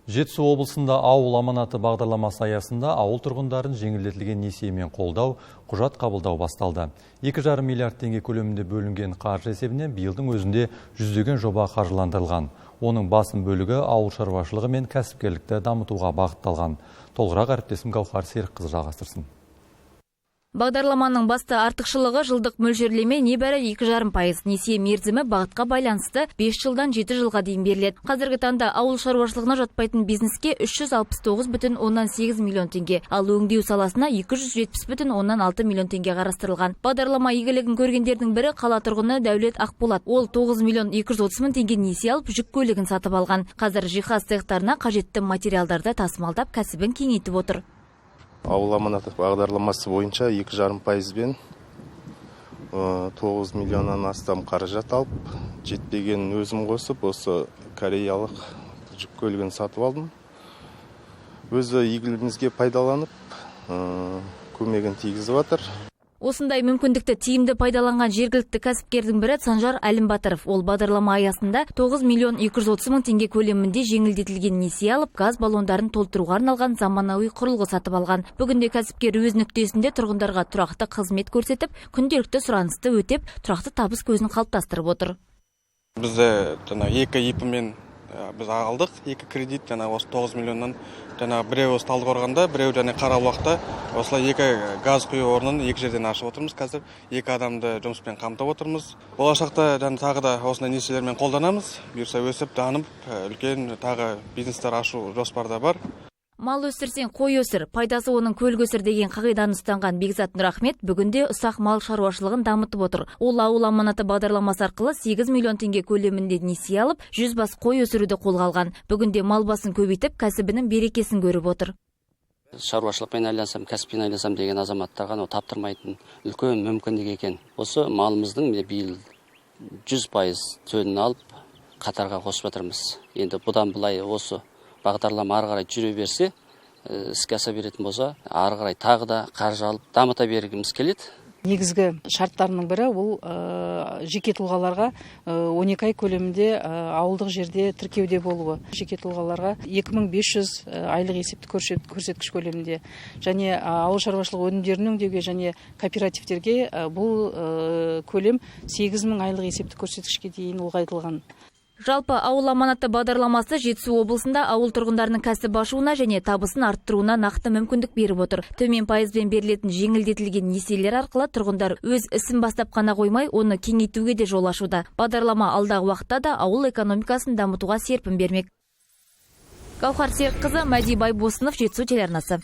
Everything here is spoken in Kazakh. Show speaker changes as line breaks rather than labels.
Жетісу облысында «Ауыл аманаты» бағдарламасы аясында ауыл тұрғындарын жеңілдетілген несиемен қолдау, құжат қабылдау басталды. 2,5 миллиард теңге көлемінде бөлінген қаржы есебінен биылдың өзінде жүздеген жоба қаржыландырылған. Оның басым бөлігі ауыл шаруашылығы мен кәсіпкерлікті дамытуға бағытталған. Толығырақ әріптесім Гаухар Серікқызы жалғастырсын.
Бағдарламаның басты артықшылығы – жылдық мөлшерлеме небәрі 2,5%. Несие мерзімі бағытқа байланысты 5 жылдан 7 жылға дейін беріледі. Қазіргі таңда ауыл шаруашылығына жатпайтын бизнеске 369,8 миллион теңге, ал өңдеу саласына 270,6 миллион теңге қарастырылған. Бағдарлама игілігін көргендердің бірі – қала тұрғыны Дәулет Ақболат. Ол 9 миллион 230 мың теңге несие алып, жүк көлігін сатып алған. Қазір жиһаз цехтарына қажетті материалдарды тасымалдап, кәсібін кеңейтіп отыр.
«Ауыл аманаты» бағдарламасы бойынша 2,5 пайызбен 9 миллионнан астам қаражат алып, жетпегенін өзім қосып, осы кореялық жүк көлігін сатып алдым. Өзі игілігімізге пайдаланып, көмегін тигізіп жатыр.
Осындай мүмкіндікті тиімді пайдаланған жергілікті кәсіпкердің бірі – Санжар Әлімбатыров. Ол бағдарлама аясында 9 миллион 230 мың теңге көлемінде жеңілдетілген несие алып, газ баллондарын толтыруға арналған заманауи құрылғы сатып алған. Бүгінде кәсіпкер өз нүктесінде тұрғындарға тұрақты қызмет көрсетіп, күнделікті сұранысты өтеп, тұрақты табыс көзін қалыптастырып отыр.
Бізде жаңағы екі ИП мен біз алдық екі кредит, жаңағы осы 9 миллионнан, жаңағы біреуі осы Талдықорғанда, біреуі және Қарабұлақта. Осылай екі газ құю орнын екі жерден ашып отырмыз. Қазір екі адамды жұмыспен қамтып отырмыз. Болашақта және тағы да осындай несиелермен қолданамыз. Бұйырса, өсіп, дамып, үлкен тағы бизнестер ашу жоспарда бар.
Мал өсірсең, қой өсір, пайдасы оның көл көсір деген қағиданы ұстанған Бекзат Нұрахмет бүгінде ұсақ мал шаруашылығын дамытып отыр. Ол «Ауыл аманаты» бағдарламасы арқылы 8 миллион теңге көлемінде несие алып, 100 бас қой өсіруді қолға алған. Бүгінде мал басын көбейтіп, кәсібінің берекесін көріп отыр.
Шаруашылықпен айналысам, кәсіппен айналысам деген азаматтарға мынау таптырмайтын үлкен мүмкіндік екен. Осы малымыздың міне биыл 100% төлін алып, қатарға қосып жатырмыз. Енді бұдан былай осы бағдарлама ары қарай жүре берсе, іске аса беретін болса, ары қарай тағы да қаржы алып, дамыта бергіміз келеді.
Негізгі шарттарының бірі – ол жеке тұлғаларға 12 ай көлемінде ауылдық жерде тіркеуде болуы, жеке тұлғаларға 2500 айлық есептік көрсеткіш көлемінде және ауыл шаруашылығы өнімдерін өңдеуге және кооперативтерге бұл көлем 8000 айлық есептік көрсеткішке дейін ұлғайтылған.
Жалпы, «Ауыл аманаты» бағдарламасы Жетісу облысында ауыл тұрғындарының кәсіп ашуына және табысын арттыруына нақты мүмкіндік беріп отыр. Төмен пайызбен берілетін жеңілдетілген несиелер арқылы тұрғындар өз ісін бастап қана қоймай, оны кеңейтуге де жол ашуда. Бағдарлама алдағы уақытта да ауыл экономикасын дамытуға серпін бермек. Гауһар Серікқызы, Мәди Байбосынов, Жетісу телеарнасы.